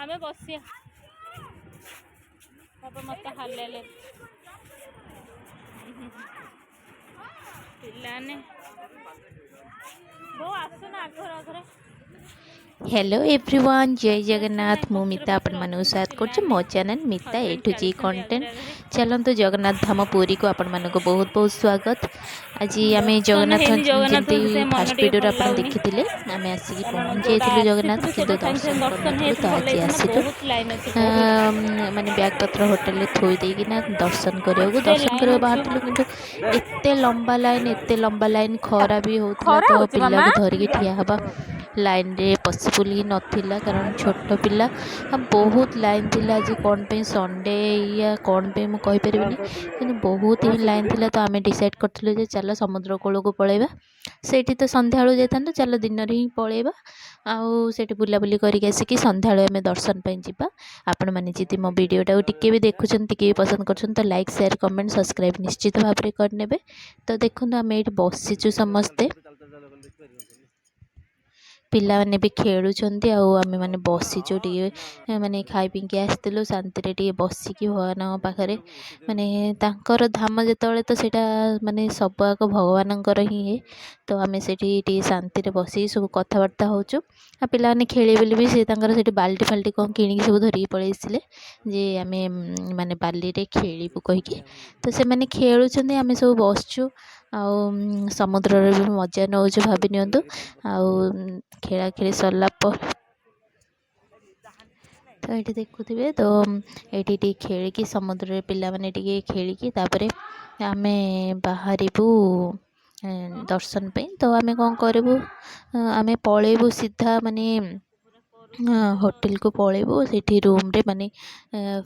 ଆମେ ବସିବା ବାବା। ମତେ ହାଲିଆ। ପିଲାମାନେ ବୋଉ, ଆସୁନ ଆଗରେ ଆଗରେ। ହ୍ୟାଲୋ ଏଭ୍ରିୱାନ୍, ଜୟ ଜଗନ୍ନାଥ। ଦର୍ଶନ ମୁଁ ପଛରେ ମିତା, ପଛରେ ଆପଣମାନଙ୍କୁ ଅଛନ୍ତି ସ୍ୱାଗତ କରୁଛି ପିଲାମାନେ। ମୋ ଚ୍ୟାନେଲ୍ ମିତା ଏ ହଜବେଣ୍ଡ ଟୁ ଜି ଚାଲିଛନ୍ତି କଣ୍ଟେଣ୍ଟ। ଆଗରେ ଆଗରେ। ଚାଲନ୍ତୁ, ଜଗନ୍ନାଥ ଧାମ ପୁରୀକୁ ଆପଣମାନଙ୍କୁ ବହୁତ ବହୁତ ସ୍ୱାଗତ। ଆଜି ଆମେ ଦର୍ଶନ ଜଗନ୍ନାଥ ହେଇନି ଯେମିତି ଜଗନ୍ନାଥଙ୍କୁ, ସେ ମନ ଫାଷ୍ଟ ଟିକେ ଭିଡ଼ିଓରେ ଭଲ ଆପଣ ଲାଗୁନି। ଦେଖିଥିଲେ, ଆମେ ଆସିକି କାରଣ ପହଞ୍ଚି ଯୋଉଟା ଯାଇଥିଲୁ ଜଗନ୍ନାଥ, ଆସିଥିଲୁ କିନ୍ତୁ ସେଇଟା ସାଙ୍ଗେ ଦର୍ଶନ ସାଙ୍ଗେ ଦର୍ଶନ କରିନଥିଲୁ। ତ ହେଇଯାଇଥିଲେ ଭଲ ଆଜି ହେଇଥାନ୍ତା। ଆସିଲୁ ବହୁତ ଲାଇନ୍ ଅଛି, ବହୁତ। ମାନେ ବ୍ୟାଗ୍ ପତ୍ର ହୋଟେଲରେ ଥୋଇ ଦେଇକିନା ଦର୍ଶନ କରିବାକୁ ଏତେ ଦର୍ଶନ ଲାଇନ୍ କରିବାକୁ ଅଛି। ବାହାରିଥିଲୁ। କିନ୍ତୁ ଏତେ ଲମ୍ବା ଲାଇନ୍, ଏତେ ଲମ୍ବା ଲାଇନ୍, ଖରା ବି ହେଉଥିଲା। ଖରା ତ ହଉଛି ମାମା। ପିଲାକୁ ଧରିକି ଠିଆ ହେବା ଲାଇନ୍ରେ ପସିବୁଲ୍ ହିଁ ନଥିଲା, କାରଣ ଛୋଟ ପିଲା ଆଉ ବହୁତ ଲାଇନ୍ ଥିଲା। ଆଜି କ'ଣ ପାଇଁ ସଣ୍ଡେ ୟା କ'ଣ ପାଇଁ ମୁଁ କହିପାରିବିନି, କିନ୍ତୁ ବହୁତ ହିଁ ଲାଇନ୍ ଥିଲା। ତ ଆମେ ଡିସାଇଡ଼୍ କରିଥିଲୁ ଯେ ଚାଲ ସମୁଦ୍ର କୂଳକୁ ପଳେଇବା। ସେଇଠି ତ ସନ୍ଧ୍ୟାବେଳକୁ ଯାଇଥାନ୍ତୁ, ଚାଲ ଦିନରେ ହିଁ ପଳେଇବା ଆଉ ସେଇଠି ବୁଲାବୁଲି କରିକି ଆସିକି ସନ୍ଧ୍ୟାବେଳେ ଆମେ ଦର୍ଶନ ପାଇଁ ଯିବା। ଆପଣମାନେ ଯଦି ମୋ ଭିଡ଼ିଓଟାକୁ ଟିକେ ବି ଦେଖୁଛନ୍ତି, ଟିକେ ବି ପସନ୍ଦ କରୁଛନ୍ତି, ତ ଲାଇକ୍, ସେୟାର, କମେଣ୍ଟ, ସବସ୍କ୍ରାଇବ୍ ନିଶ୍ଚିତ ଭାବରେ କରିନେବେ। ତ ଦେଖନ୍ତୁ, ଆମେ ଏଇଠି ବସିଛୁ ସମସ୍ତେ, ପିଲାମାନେ ବି ଖେଳୁଛନ୍ତି ଆଉ ଆମେମାନେ ବସିଛୁ। ଟିକେ ମାନେ ଖାଇ ପିଇକି ଆସିଥିଲୁ, ଶାନ୍ତିରେ ଟିକେ ବସିକି ଭଗବାନଙ୍କ ପାଖରେ, ମାନେ ତାଙ୍କର ଧାମ ଯେତେବେଳେ ତ ସେଇଟା ମାନେ ସବୁ ଆଗ ଭଗବାନଙ୍କର ହିଁ ଇଏ। ତ ଆମେ ସେଇଠି ଟିକେ ଶାନ୍ତିରେ ବସିକି ସବୁ କଥାବାର୍ତ୍ତା ହେଉଛୁ ଆଉ ପିଲାମାନେ ଖେଳିବେ ବୋଲି ବି ସେ ତାଙ୍କର ସେଠି ବାଲ୍ଟି ଫାଲ୍ଟି କ'ଣ କିଣିକି ସବୁ ଧରିକି ପଳେଇ ଆସିଲେ ଯେ ଆମେ ମାନେ ବାଲିରେ ଖେଳିବୁ କହିକି। ତ ସେମାନେ ଖେଳୁଛନ୍ତି, ଆମେ ସବୁ ବସିଛୁ ଆଉ ସମୁଦ୍ରରେ ବି ମଜା ନେଉଛୁ, ଭାବି ନିଅନ୍ତୁ। ଆଉ ଖେଳା ଖେଳି ସରିଲା ପରେ ତ ଏଇଠି ଦେଖୁଥିବେ, ତ ଏଇଠି ଟିକେ ଖେଳିକି, ସମୁଦ୍ରରେ ପିଲାମାନେ ଟିକେ ଖେଳିକି, ତାପରେ ଆମେ ବାହାରିବୁ ଦର୍ଶନ ପାଇଁ। ତ ଆମେ କ'ଣ କରିବୁ? ଆମେ ପଳେଇବୁ ସିଧା ମାନେ ହୋଟେଲକୁ ପଳେଇବୁ। ସେଇଠି ରୁମ୍ରେ ମାନେ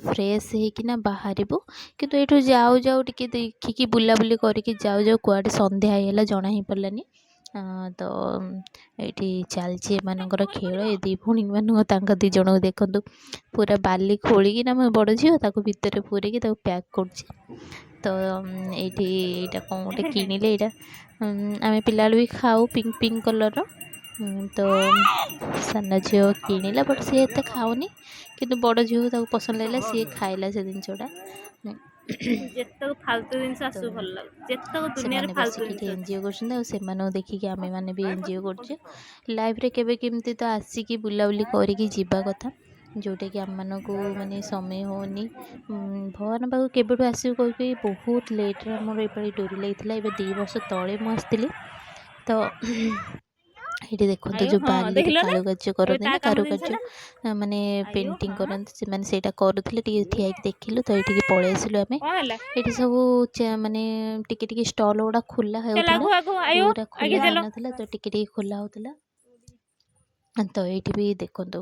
ଫ୍ରେଶ୍ ହେଇକିନା ବାହାରିବୁ। କିନ୍ତୁ ଏଇଠୁ ଯାଉ ଯାଉ ଟିକେ ଦେଖିକି ବୁଲାବୁଲି କରିକି ଯାଉ ଯାଉ କୁଆଡ଼େ ସନ୍ଧ୍ୟା ହେଇଗଲା, ଜଣା ହିଁ ପଡ଼ିଲାନି। ତ ଏଇଠି ଚାଲିଛି ଏମାନଙ୍କର ଖେଳ, ଏ ଦୁଇ ଭଉଣୀମାନଙ୍କ। ତାଙ୍କ ଦୁଇ ଜଣଙ୍କୁ ଦେଖନ୍ତୁ, ପୁରା ବାଲି ଖୋଳିକି ନା ମୋ ବଡ଼ ଝିଅ ତାକୁ ଭିତରେ ପୂରେଇକି ତାକୁ ପ୍ୟାକ୍ କରୁଛି। ତ ଏଇଠି ଏଇଟା କ'ଣ ଗୋଟେ କିଣିଲେ। ଏଇଟା ଆମେ ପିଲାବେଳୁ ବି ଖାଉ, ପିଙ୍କ ପିଙ୍କ କଲର୍ର। ତ ସାନ ଝିଅ କିଣିଲା, ବଟ୍ ସିଏ ଏତେ ଖାଉନି, କିନ୍ତୁ ବଡ଼ ଝିଅକୁ ତାକୁ ପସନ୍ଦ ଲାଗିଲା, ସିଏ ଖାଇଲା ସେ ଜିନିଷଟା। ଯେତେକ ଫାଲତୁ ଜିନିଷ ତ ଆସୁ ଭଲ ଲାଗୁଛି, ଯେତେକ ଦୁନିଆରେ ସେମାନେ ଫାଲତୁ ବସିକି ଏଠି ଜିନିଷ ଅଛି। ଏନ୍ଜୟ କରୁଛନ୍ତି ଆଉ ସେମାନଙ୍କୁ ଦେଖିକି ଆମେମାନେ ବି ଏନ୍ଜୟ କରୁଛୁ। ଲାଇଫ୍ରେ କେବେ କେମିତି ତ ଆସିକି ବୁଲାବୁଲି କରିକି ଯିବା କଥା, ଯେଉଁଟାକି ଆମମାନଙ୍କୁ ମାନେ ସମୟ ହେଉନି। ଭଗବାନ ପାଖକୁ କେବେଠୁ ଆସିବୁ କହିକି ବହୁତ ଲେଟ୍ରେ ଆମର ଏପାଳି ଡୋରି ଲାଗିଥିଲା। ଏବେ 2 ବର୍ଷ ତଳେ ମୁଁ ଆସିଥିଲି। ତ ଏଇଠି ଦେଖନ୍ତୁ, ଆୟୁ ଯେଉଁ ହଁ ବାଲିରେ ଦେଖିଲ ନା କାରୁକାର୍ଯ୍ୟ ଏବେ କରନ୍ତି ତା ନା କାମ ଜିନିଷ କାରୁକାର୍ଯ୍ୟ ନା ମାନେ ଆୟୁ ପେଣ୍ଟିଂ ହଁ କରନ୍ତି, ସେମାନେ ସେଇଟା କରୁଥିଲେ। ଟିକେ ଠିଆ ହେଇକି ଦେଖିଲୁ, ତ ଏଇଠିକି ପଳେଇ ଆସିଲୁ ଆମେ। କ'ଣ ହେଲା? ଏଇଠି ସବୁ ମାନେ ଟିକେ ଟିକେ ଷ୍ଟଲ୍ ଗୁଡ଼ା ଖୋଲା ଚାଲ ହେଉଥିଲା। ଆଗକୁ ଆଗକୁ ଆୟୁ। ପୁରା ଆଗେ ଖୋଲା ଚାଲ। ହେଇନଥିଲା, ତ ଟିକେ ଟିକେ ଖୋଲା ହେଉଥିଲା। ତ ଏଇଠି ବି ଦେଖନ୍ତୁ,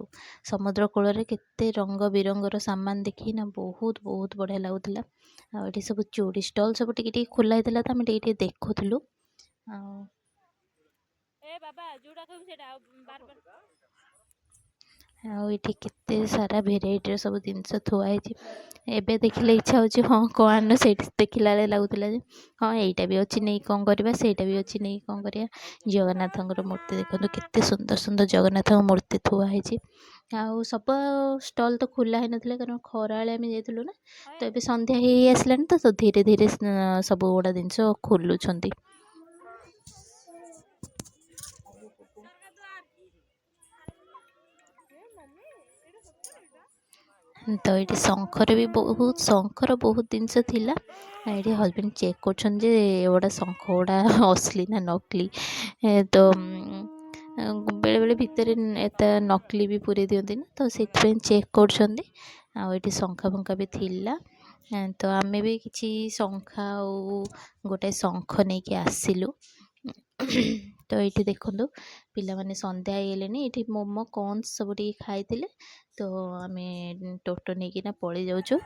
ସମୁଦ୍ର କୂଳରେ କେତେ ରଙ୍ଗ ବିରଙ୍ଗର ସାମାନ ଦେଖିକିନା ବହୁତ ବହୁତ ବଢ଼ିଆ ଲାଗୁଥିଲା। ଆଉ ଏଠି ସବୁ ଚୁଡ଼ି ଷ୍ଟଲ୍ ସବୁ ଟିକେ ଟିକେ ଖୋଲା ହେଇଥିଲା, ତ ଆମେ ଟିକେ ଟିକେ ଦେଖୁଥିଲୁ ଆଉ ଏ ବାବା, ଯୋଉଟା କହିବୁ ସେଇଟା, ଆଉ ବାର ବାର। ଆଉ ଏଠି କେତେ ସାରା ଭେରାଇଟିର ସବୁ ଜିନିଷ ଥୁଆ ହେଇଛି। ଏବେ ଦେଖିଲେ ଇଚ୍ଛା ହେଉଛି, ହଁ କ'ଣ ଆଣିନୁ। ସେଇଠି ଦେଖିଲା ବେଳେ ଲାଗୁଥିଲା ଯେ ହଁ, ଏଇଟା ବି ଅଛି, ନେଇ କ'ଣ କରିବା, ସେଇଟା ବି ଅଛି, ନେଇ କ'ଣ କରିବା। ଜଗନ୍ନାଥଙ୍କର ମୂର୍ତ୍ତି ଦେଖନ୍ତୁ, କେତେ ସୁନ୍ଦର ସୁନ୍ଦର ଜଗନ୍ନାଥଙ୍କ ମୂର୍ତ୍ତି ଥୁଆ ହେଇଛି। ଆଉ ସବୁ ଷ୍ଟଲ୍ ତ ଖୋଲା ହେଇନଥିଲା, କାରଣ ଖରାବେଳେ ଆମେ ଯାଇଥିଲୁ ନା। ତ ଏବେ ସନ୍ଧ୍ୟା ହେଇ ଆସିଲାଣି, ତ ଧୀରେ ଧୀରେ ସବୁ ଗୁଡ଼ା ଜିନିଷ ଖୋଲୁଛନ୍ତି। ତ ଏଇଠି ଶଙ୍ଖରେ ବି ବହୁତ, ଶଙ୍ଖର ବହୁତ ଜିନିଷ ଥିଲା। ଏଇଠି ହଜବେଣ୍ଡ ଚେକ୍ କରୁଛନ୍ତି ଯେ ଏଗୁଡ଼ା ଶଙ୍ଖ ଗୁଡ଼ା ଅସଲି ନା ନକଲି। ତ ବେଳେବେଳେ ଭିତରେ ଏତେ ନକଲି ବି ପୂରେଇ ଦିଅନ୍ତି ନା, ତ ସେଥିପାଇଁ ଚେକ୍ କରୁଛନ୍ତି। ଆଉ ଏଇଠି ଶଙ୍ଖା ଫଙ୍କା ବି ଥିଲା। ତ ଆମେ ବି କିଛି ଶଙ୍ଖା ଆଉ ଗୋଟେ ଶଙ୍ଖ ନେଇକି ଆସିଲୁ। ତ ଏଇଠି ଦେଖନ୍ତୁ, ପିଲାମାନେ ସନ୍ଧ୍ୟା ହେଇଗଲେଣି, ଏଇଠି ମୋମୋ କର୍ଣ୍ଣ ସବୁ ଟିକେ ଖାଇଥିଲେ। ତ ଆମେ ଟୋଟୋ ନେଇକିନା ପଳେଇ ଯାଉଛୁ,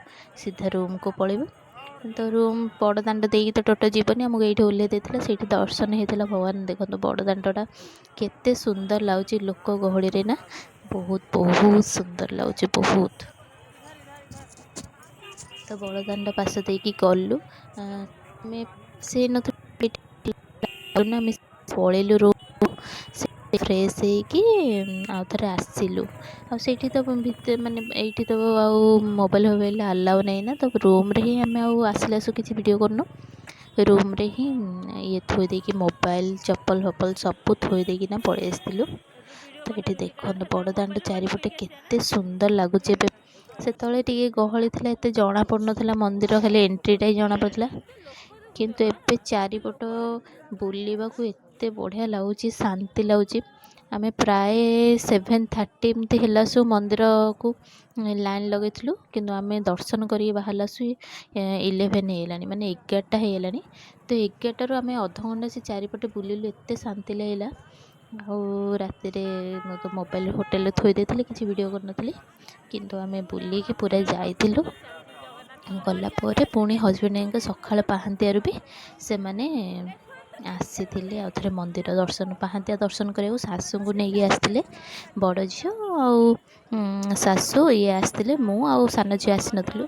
ସିଧା ରୁମ୍କୁ ପଳେଇବୁ। ତ ରୁମ୍ ବଡ଼ ଦାଣ୍ଡ ଦେଇକି ତ ଟୋଟୋ ଯିବନି, ଆମକୁ ଏଇଠି ଓହ୍ଲେଇ ଦେଇଥିଲା। ସେଇଠି ଦର୍ଶନ ହେଇଥିଲା ଭଗବାନ। ଦେଖନ୍ତୁ, ବଡ଼ ଦାଣ୍ଡଟା କେତେ ସୁନ୍ଦର ଲାଗୁଛି ଲୋକ ଗହଳିରେ ନା, ବହୁତ ବହୁତ ସୁନ୍ଦର ଲାଗୁଛି, ବହୁତ। ତ ବଡ଼ଦାଣ୍ଡ ପାଶ ଦେଇକି ଗଲୁ ଆମେ, ସେ ନଥିଲୁ ନା, ଆମେ ପଳେଇଲୁ ରୁମ୍। ସେ ଫ୍ରେଶ୍ ଫ୍ରେଶ୍ ହେଇକି ଆଉ ଥରେ ଆସିଲୁ। ଆଉ ସେଇଠି ତ ଭିତରେ ମାନେ ଏଇଠି ତ ଆଉ ମୋବାଇଲ୍ ଫୋବାଇଲ୍ ଆଲାଉ ନାହିଁ ନା, ତ ରୁମ୍ରେ ହିଁ ଆମେ ଆଉ ଆସିଲା ଆସୁ କିଛି ଭିଡ଼ିଓ କରିନୁ। ରୁମ୍ରେ ହିଁ ଇଏ ଥୋଇ ଦେଇକି ମୋବାଇଲ୍, ଚପଲ ଫପଲ ସବୁ ଥୋଇ ଦେଇକିନା ପଳେଇ ଆସିଥିଲୁ। ତ ଏଠି ଦେଖନ୍ତୁ, ବଡ଼ ଦାଣ୍ଡ ଚାରିପଟେ କେତେ ସୁନ୍ଦର ଲାଗୁଛି ଏବେ। ସେତେବେଳେ ଟିକେ ଗହଳି ଥିଲା, ଏତେ ଜଣା ପଡ଼ୁନଥିଲା ମନ୍ଦିର, ଖାଲି ଏଣ୍ଟ୍ରିଟା ହିଁ ଜଣା ପଡ଼ୁଥିଲା। କିନ୍ତୁ ଏବେ ଚାରିପଟ ବୁଲିବାକୁ ଏତେ ବଢ଼ିଆ ଲାଗୁଛି, ଶାନ୍ତି ଲାଗୁଛି। ଆମେ ପ୍ରାୟ 7:30 ଏମିତି ହେଲା ସବୁ ମନ୍ଦିରକୁ ଲାଇନ୍ ଲଗେଇଥିଲୁ, କିନ୍ତୁ ଆମେ ଦର୍ଶନ କରିକି ବାହାରିଲା ଆସୁ 11 ହେଇଗଲାଣି, ମାନେ 11ଟା ହେଇଗଲାଣି। ତ 11ଟାରୁ ଆମେ ଅଧଘଣ୍ଟା ସେ ଚାରିପଟେ ବୁଲିଲୁ, ଏତେ ଶାନ୍ତି ଲାଗିଲା। ଆଉ ରାତିରେ ମୁଁ ତ ମୋବାଇଲ୍ ହୋଟେଲରେ ଥୋଇ ଦେଇଥିଲି, କିଛି ଭିଡ଼ିଓ କରିନଥିଲି। କିନ୍ତୁ ଆମେ ବୁଲିକି ପୁରା ଯାଇଥିଲୁ। ଗଲା ପରେ ପୁଣି ହଜବେଣ୍ଡ ସକାଳ ପାହାନ୍ତିଆରୁ ବି ସେମାନେ ଆସିଥିଲେ ଆଉ ଥରେ ମନ୍ଦିର ଦର୍ଶନ, ପାହାନ୍ତିଆ ଦର୍ଶନ କରିବାକୁ ଶାଶୁଙ୍କୁ ନେଇକି ଆସିଥିଲେ। ବଡ଼ ଝିଅ ଆଉ ଶାଶୁ ଇଏ ଆସିଥିଲେ, ମୁଁ ଆଉ ସାନ ଝିଅ ଆସିନଥିଲୁ,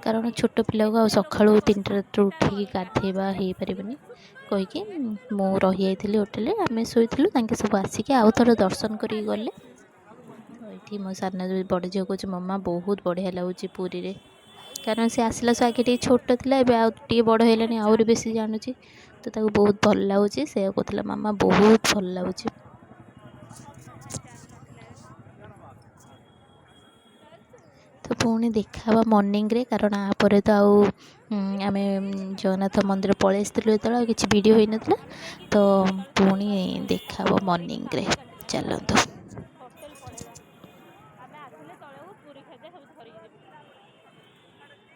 କାରଣ ଛୋଟ ପିଲାକୁ ଆଉ ସକାଳୁ 3ଟା ରାତିରୁ ଉଠିକି ଗାଧେଇବା ହେଇପାରିବନି କହିକି ମୁଁ ରହିଯାଇଥିଲି ହୋଟେଲରେ। ଆମେ ଶୋଇଥିଲୁ, ତାଙ୍କେ ସବୁ ଆସିକି ଆଉ ଥରେ ଦର୍ଶନ କରିକି ଗଲେ। ତ ଏଇଠି ମୋ ସାନ ବଡ଼ ଝିଅ କହୁଛି, "ମାମା, ବହୁତ ବଢ଼ିଆ ଲାଗୁଛି ପୁରୀରେ।" କାରଣ ସେ ଆସିଲା ସେ ଆଗେ ଟିକେ ଛୋଟ ଥିଲା, ଏବେ ଆଉ ଟିକେ ବଡ଼ ହେଇଲାଣି, ଆହୁରି ବେଶୀ ଜାଣୁଛି, ତ ତାକୁ ବହୁତ ଭଲ ଲାଗୁଛି। ସେଇଆ କହୁଥିଲା, "ମାମା, ବହୁତ ଭଲ ଲାଗୁଛି।" ତ ପୁଣି ଦେଖା ହେବା ମର୍ଣ୍ଣିଂରେ, କାରଣ ଆ ପରେ ତ ଆଉ ଆମେ ଜଗନ୍ନାଥ ମନ୍ଦିର ପଳେଇ ଆସିଥିଲୁ ଯେତେବେଳେ, ଆଉ କିଛି ଭିଡ଼ିଓ ହେଇନଥିଲା। ତ ପୁଣି ଦେଖା ହେବ ମର୍ଣ୍ଣିଂରେ। ଚାଲନ୍ତୁ। ହୋଟେଲ ପଳେଇବା। ଆମେ ଆସିଲେ ତଳକୁ ପୁରୀ ଖାଜା ସବୁ ଧରିକି ଯିବୁ।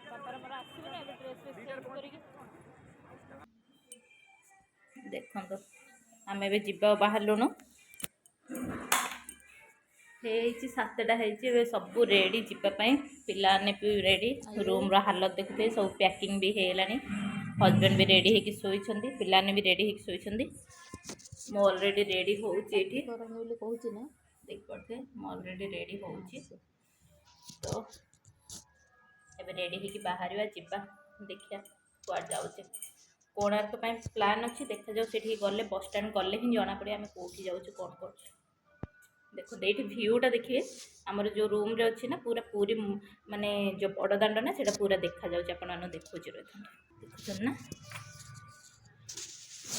ବାପାର ମୋର ଆସିବୁ ନା ଏବେ ଡ୍ରେସ୍ ଫ୍ରେସ୍ ଚେଞ୍ଜ କରିକି। ଦେଖନ୍ତୁ, ଆମେ ଏବେ ଯିବା ବାହାରିଲୁଣୁ। ହେଇଛି 7ଟା ହେଇଛି, ଏବେ ସବୁ ରେଡ଼ି ଯିବା ପାଇଁ। ପିଲାମାନେ ବି ରେଡ଼ି। ରୁମ୍ର ହାଲତ ଦେଖୁଥିବେ, ସବୁ ପ୍ୟାକିଂ ବି ହେଇଗଲାଣି। ହଜବେଣ୍ଡ ବି ରେଡ଼ି ହେଇକି ଶୋଇଛନ୍ତି, ପିଲାମାନେ ବି ରେଡ଼ି ହେଇକି ଶୋଇଛନ୍ତି। ମୁଁ ଅଲରେଡ଼ି ରେଡ଼ି ହେଉଛି ଏଇଠି। କରନି ବୋଲି କହୁଛି ନା। ଦେଖିପାରୁଥିବେ, ମୁଁ ଅଲରେଡ଼ି ରେଡ଼ି ହେଉଛି। ତ ଏବେ ରେଡ଼ି ହେଇକି ବାହାରିବା, ଯିବା, ଦେଖିବା କୁଆଡ଼େ ଯାଉଛେ। କୋଣାର୍କ ପାଇଁ ପ୍ଲାନ୍ ଅଛି, ଦେଖାଯାଉ। ସେଠିକି ଗଲେ, ବସଷ୍ଟାଣ୍ଡ ଗଲେ ହିଁ ଜଣାପଡ଼ିବ ଆମେ କେଉଁଠି ଯାଉଛୁ, କ'ଣ କରୁଛୁ। ଦେଖନ୍ତୁ, ଏଇଠି ଭିୟୁଟା ଦେଖିବେ। ଆମର ଯେଉଁ ରୁମ୍ରେ ଅଛି ନା, ପୁରା ପୁରୀ ମାନେ ଯେଉଁ ବଡ଼ ଦାଣ୍ଡ ନା, ସେଇଟା ପୁରା ଦେଖାଯାଉଛି। ଆପଣମାନଙ୍କୁ ଦେଖାଉଛି, ରହିଥାନ୍ତୁ। ଦେଖୁଛନ୍ତି ନା,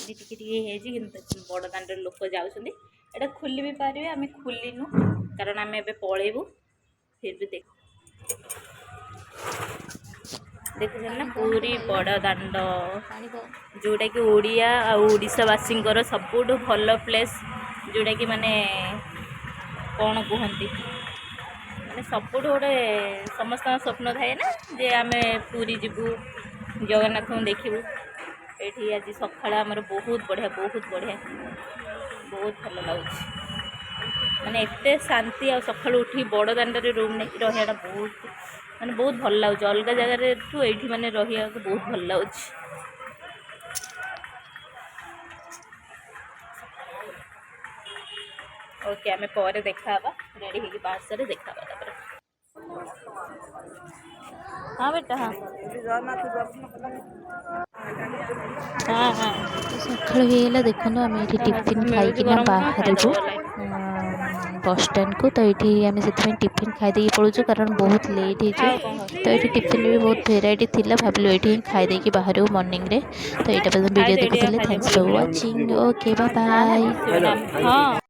ଏଠି ଟିକେ ଟିକେ ହେଇଛି, କିନ୍ତୁ ଦେଖନ୍ତୁ, ବଡ଼ ଦାଣ୍ଡରେ ଲୋକ ଯାଉଛନ୍ତି। ଏଇଟା ଖୋଲି ବି ପାରିବେ, ଆମେ ଖୋଲିନୁ, କାରଣ ଆମେ ଏବେ ପଳେଇବୁ। ଫିର୍ ବି ଦେଖୁଛନ୍ତି ନା, ପୁରୀ ବଡ଼ ଦାଣ୍ଡ, ଯେଉଁଟାକି ଓଡ଼ିଆ ଆଉ ଓଡ଼ିଶାବାସୀଙ୍କର ସବୁଠୁ ଭଲ ପ୍ଲେସ୍, ଯେଉଁଟାକି ମାନେ କ'ଣ କୁହନ୍ତି, ମାନେ ସବୁଠୁ ଗୋଟେ ସମସ୍ତଙ୍କ ସ୍ୱପ୍ନ ଥାଏ ନା ଯେ ଆମେ ପୁରୀ ଯିବୁ, ଜଗନ୍ନାଥଙ୍କୁ ଦେଖିବୁ। ଏଇଠି ଆଜି ସକାଳ ଆମର ବହୁତ ବଢ଼ିଆ, ବହୁତ ବଢ଼ିଆ, ବହୁତ ଭଲ ଲାଗୁଛି। ମାନେ ଏତେ ଶାନ୍ତି, ଆଉ ସକାଳୁ ଉଠି ବଡ଼ ଦାଣ୍ଡରେ ରୁମ୍ ନେଇକି ରହିବାଟା ବହୁତ ମାନେ ବହୁତ ଭଲ ଲାଗୁଛି। ଅଲଗା ଜାଗାରେ ଠୁ ଏଇଠି ମାନେ ରହିବାକୁ ବହୁତ ଭଲ ଲାଗୁଛି। ଓକେ, ଆମେ ପରେ ଦେଖା ହେବା। ରେଡ଼ି ହେଇକି ବାହାରି ଦେଖା ହେବା ତାପରେ। ହଁ ବେଟା, ହଁ ହଁ। ତ ସକାଳୁ ହେଇଗଲା। ଦେଖନ୍ତୁ, ଆମେ ଏଇଠି ଟିଫିନ୍ ମିଳୁଛି ଖାଇକିନା ଗରମ ଗରମ ବାହାରିବୁ ଖାଇଦେବ ଗଲେ। ବସଷ୍ଟାଣ୍ଡକୁ। ତ ଏଇଠି ଆମେ ସେଥିପାଇଁ ଟିଫିନ୍ ଖାଇଦେଇକି ପଳଉଛୁ, କାରଣ ବହୁତ ଲେଟ୍ ହେଇଯିବ। ଖାଅ କଣ? ତ ଏଇଠି ଟିଫିନ୍ ବି ବହୁତ ଭେରାଇଟି ଥିଲା, ଭାବିଲୁ ଏଇଠି ହିଁ ଖାଇଦେଇକି ବାହାରିବୁ ମର୍ଣ୍ଣିଂରେ। ତ ଏଇଟା ପର୍ଯ୍ୟନ୍ତ ଭିଡ଼ିଓ ଖାଇଦେ, ଏଇଠି ଦେଖୁଥିଲେ, ଖାଇଦେ, thanks ଭଲ ଫର୍ ମିଳିବ। ୱାଚିଂ। ଓକେ, ନା ନା, ବାଏ। ହଁ।